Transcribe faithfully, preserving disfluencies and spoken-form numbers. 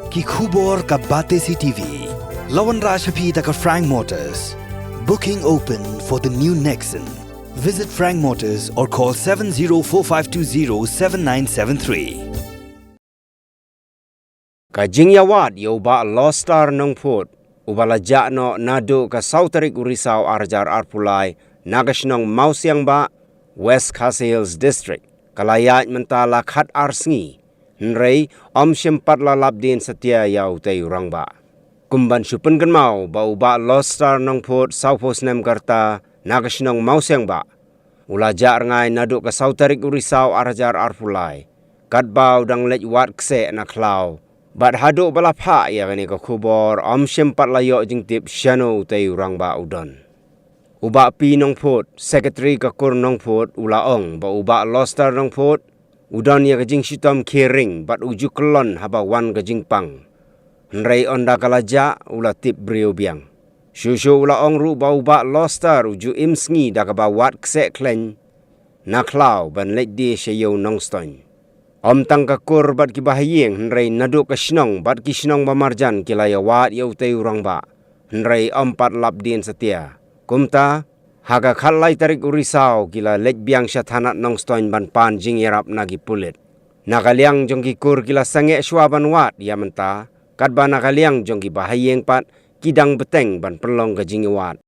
Ki khubor ka Batesi TV. La wanrah sha phi da ka Frank Motors. Booking open for the new Nexon. Visit Frank Motors or call seven zero four five two zero seven nine seven three. Ka jingïawad ïa u Bah Lostar Nongphut, uba la jah noh naduh ka saw tarik u Risaw ar hajar arphew lai, na ka shnong Mawsiangbah, West Khasi Hills District, ka la ïaid mynta la khat ar sngi. Hynrei ym shym pat la lap dien satia ïa utei u rangbah. Kum ban shu pynkynmaw ba u Bah Lostar Nongphut, sawphew snem ka rta, na ka shnong Mawsiangbah, u la jah rngai naduh ka saw tarik u Risaw ar hajar arphew lai, katba u dang leit wad kseh na khlaw. Bad haduh ba la phah ïa kane ka khubor, ym shym pat la ïoh jingtip shano utei u rangbah u don. U Bah P Nongphut, Secretary ka kur Nongphut, u la ong ba u Bah Lostar Nongphut u don ïa ka jingshitom khie ring bad u ju kyllon haba wan ka jingpang. Hynrei ynda ka la jah, u la tip briew biang. Shuh shuh u la ong ruh ba u Bah Lostar u ju im sngi da kaba wad kseh khleiñ na khlaw ban leit die sha ïew Nongstoiñ. Ym tang ka kur bad ki bahaïing, hynrei naduh ka shnong bad ki shnong ba marjan ki la ïawad ïa utei u rangbah, hynrei ym pat lap dien satia. Kumta, ha ka khatlai tarik u Risaw ki la leit biang sha thanat Nongstoiñ ban pan jingïarap na ki pulit. Na ka liang jong ki kur ki la sangeh shuwa ban wad ïa mynta, katba na ka liang jong ki bahaïing pat ki dang bteng ban pynlong ka jingïawad.